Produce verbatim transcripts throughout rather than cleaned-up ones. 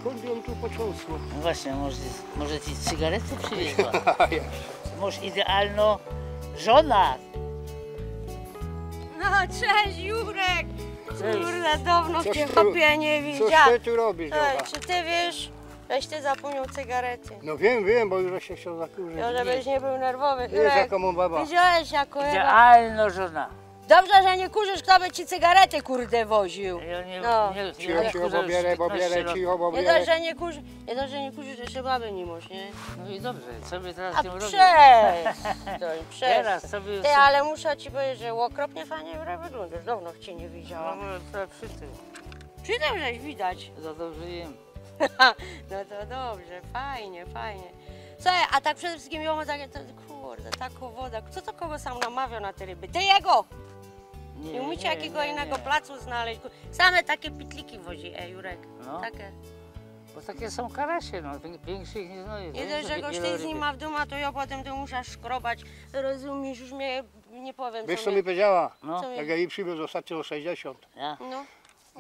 Skąd ją tu począsło? No właśnie, może, może ci cygarety przywiozła? Masz idealną żonę. No, cześć, Jurek! Cześć. Kurde, dawno cię, chłopie, nie widziałam. Coś ty tu robisz, Słuchaj, czy ty wiesz, żeś ty zapomniał cygarety? No wiem, wiem, bo już się chciał zakurzyć. Ja, żebyś nie był nerwowy. Wiesz, Jurek, jaką mam babę? Widziałeś, jaką ja mam... Idealna żona. Dobrze, że nie kurzysz, kto by ci cygarety, kurde, woził. Ja nie, no. Nie, cicho, cicho, bo bierę, bo bierę, cicho, bo bierę. Nie dość, że nie kurzysz, nie dość, że nie kurzysz, jeszcze baby nie masz, nie? No i dobrze, co by teraz z tym robił? A przestań, przestań. Teraz co by... Ty, ale muszę ci powiedzieć, że okropnie fajnie, Jurek, wyglądasz. Dawno cię nie widziałam. No, to przy tym. Przy tym żeś widać. Za dobrze jem. No to dobrze, fajnie, fajnie. Słuchaj, a tak przede wszystkim ja mam takie, to, kurde, taką wodę. Co to kogo sam namawiał na te ryby? Ty, jego! Nie, nie umiecie jakiego innego placu znaleźć? Same takie pitliki wozi, e, Jurek. No. Takie. Bo takie są karasie, no, wię-, większych nie znajesz. Nie dość, że goś tej z nima w duma, to ja potem to muszę szkrobać. Rozumiesz, już mnie, nie powiem, co mi powiedziała? No. Jak ja jej przywiózł ostatnio sześćdziesiąt. Ja? No.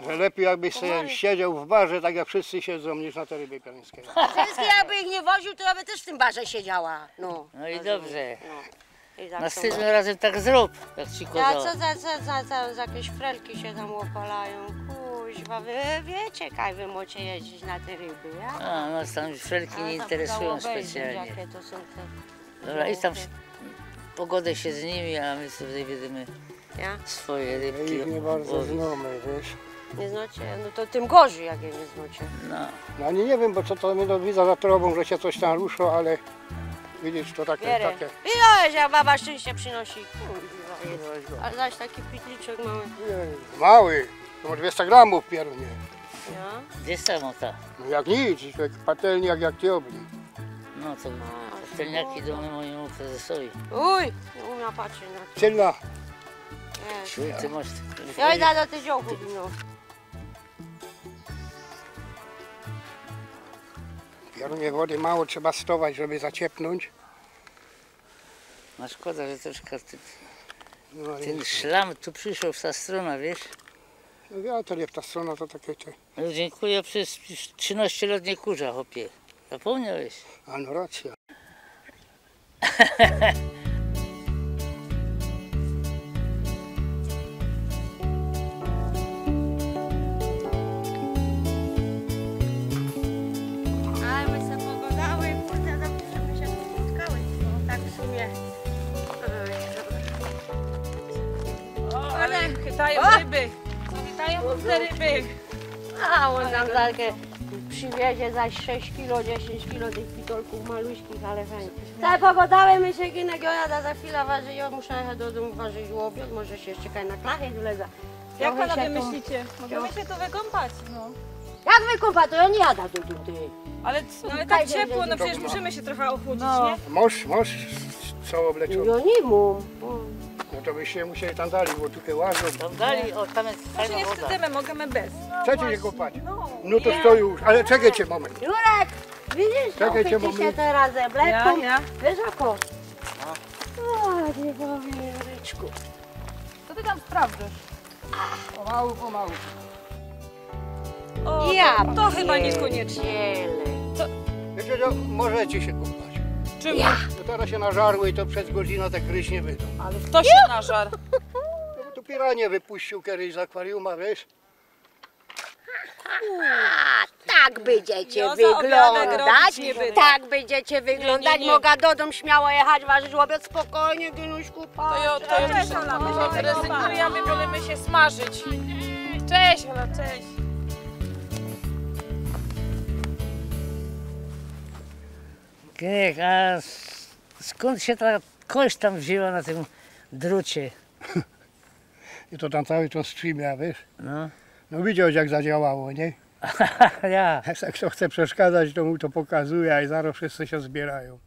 Że lepiej, jakbyś sobie siedział w barze, tak jak wszyscy siedzą, niż na te ryby piańskie. Wszystkie jakby ich nie woził, to ja by też w tym barze siedziała. No. No i dobrze. No. I tak. Następnym razem tak zrób, jak ci kazała. A co za, za, za, za, za jakieś frelki się tam opalają? Kuźwa, wy wiecie, kaj wy możecie jeździć na te ryby, ja? A, nas tam frelki nie interesują specjalnie. Jakie to są te... Dobra, i tam pogodzę się z nimi, a my sobie wybierzemy swoje rybki. Ja ich nie bardzo znamy, wiesz? Nie znacie? No to tym gorzej, jak je nie znacie. No. No, nie, nie wiem, bo co to, no, widzę za tobą, że się coś tam rusza, ale widzisz, to takie, takie. I to jest, jak baba szczęście przynosi. Kurwa, jest. Ale zaś taki pitliczek mały. Nie, mały, to ma dwieście gramów piernie. Ja? Gdzie jest ta mota? No jak nic, jak patelniak, jak diabli. No to patelniaki do mojemu prezesowi. Uj, nie umiem patrzeć na to. Tylna. Jest. Ty masz... Ja idę do tej działki, no. Piernie wody mało trzeba stować, żeby zaciepnąć. No szkoda, że troszkę ty, no, ten szlam tu przyszedł w ta strona, wiesz? No ja to nie w ta strona, to takie te... No, dziękuję, przez trzynaście lat nie kurza, chłopie. Zapomniałeś? A no racja. Ale my se pogodały, kurde, dobrze, że my się tu spotkały. No, tak w sumie. Oj, dobra. O, ale chytają ryby. Chytają te ryby. A on tam takie przywiezie zaś sześć kilo, dziesięć kilo tych pitolków maluśkich, ale fajnie. Tak pogodały my się, Ginek, ja jadę za chwilę ważyć, ja muszę jechać do domu ważyć obiad, może się jeszcze kaj na klachy wlezę. Jak panowie myślicie? Możemy się tu wykąpać? No. Jak wykąpać? To ja nie jadę do, do tej. Ale, no, ale tak ciepło, no przecież musimy się trochę ochłodzić, nie? Masz, masz co obleczone? Ja nie mam. No to byście musieli tam dalej, bo tutaj łażą. Tam dalej, o, tam jest fajna woda. Może nie wstydzimy, możemy bez. Chcecie się kąpać? No to stoję już, ale czekajcie moment. Jurek, widzisz, czekajcie moment. Się teraz zeblekł. Ja, ja. Wiesz, jako? O, nie powiem, Jureczku. Co ty tam sprawdzasz? Pomału, pomału. O, ja to, to chyba niekoniecznie. Wiecie co, możecie się kąpać. Czemu? Ja. To teraz się nażarły i to przez godzinę te gryźnie wydą. Ale kto się nażarł? No bo tu piranie wypuścił kiedyś z akwarium, a wiesz? A, tak będziecie wyglądać, tak będziecie wyglądać. Nie, nie, nie. Mogę do domu śmiało jechać, ważyć obiad spokojnie, Ginuś. To ja, to ja rezygnujemy, wolimy się smażyć. Cześć, Ola, cześć. Ginek, a s-, skąd się ta kość tam wzięła na tym drucie? I to tam cały czas strzimia, wiesz? No. No widziałeś, jak zadziałało, nie? Ja. Jak ktoś chce przeszkadzać, to mu to pokazuje, a i zaraz wszyscy się zbierają.